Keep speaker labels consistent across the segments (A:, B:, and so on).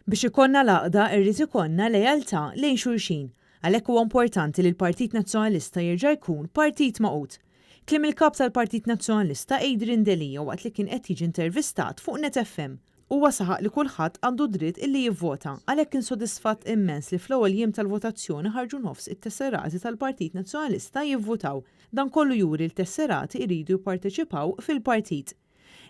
A: Biex ikollna l-għaqda irrid ikollna lealtà lejn xulxin. Għalhekk huwa importanti li l-Partit Nazzjonalista jerġa' jkun partit magħqud. Kliem il-Kap tal-Partit Nazzjonalista Adrian Delia waqt li kien qed jiġi intervistat fuq Net FM. Huwa saħaq li kulħadd għandu dritt illi jivvota, għalhekk kien sodisfatt immens li fl-ewwel jiem tal-votazzjoni ħarġu nofs it-tesserati tal-Partit Nazzjonalista jivvutaw. Dan kollu juri li tesserati jridu jipparteċipaw fil-partit.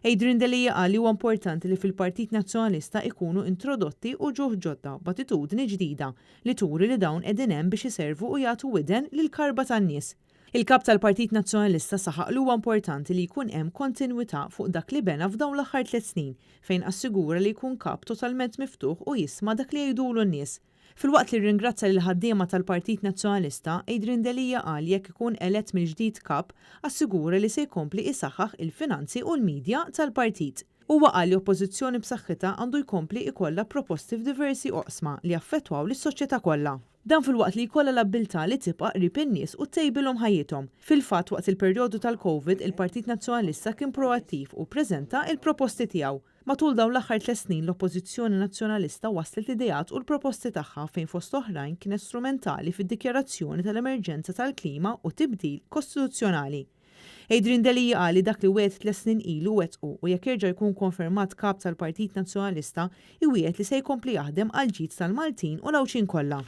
A: Adrian Delia qal li huwa importanti li fil-Partit Nazzjonalista ikunu introdotti uġuh ġodda b'attitudni ġdida li turi li dawn qegħdin hemm biex iservu u jagħtu widen lill-karba tan-nies. Il-Kap tal-Partit Nazzjonalista saħaq li huwa importanti li jkun hemm kontinwità fuq dak li bena f'dawn l-aħħar tlett snin fejn assigura li jkun kap totalment miftuħ u jisma' dak li jgħidulu n-nies. Filwaqt li rringrazzja lill-ħaddiema tal-Partit Nazzjonalista, Adrian Delia qal jekk ikun elett mill-ġdid Kap, assigura li se jkompli isaħħaħ il-finanzi u l-media tal-partit. Huwa qal li Oppożizzjoni b'saħħitha għandu jkompli ikollha proposti f'diversi oqsma li jaffettwaw lis-soċjetà kollha. Dan filwaqt li jkollha l-abbiltà li tibqa' qrib in-nies u ttejbilhom ħajjithom. Fil-fatt waqt il-perjodu tal-Covid, il-Partit Nazzjonalista kien proattiv u ppreżenta il-proposti tiegħu. Matul dawn l-aħħar tlett snin l-Oppożizzjoni Nazzjonalista wasslet l-ideat u l-proposti tagħha fejn fost oħrajn kienet strumentali fid-dikjarazzjoni tal-emerġenza tal-klima u tibdil kostituzzjonali. Adrian Delia qal li dak li wiegħed tlett snin ilu wettqu u jekk jerġa' jkun konfermat Kap tal-Partit Nazzjonalista iwiegħed li se jkompli jaħdem għall-ġid tal-Maltin u l-Għawdxin kollha.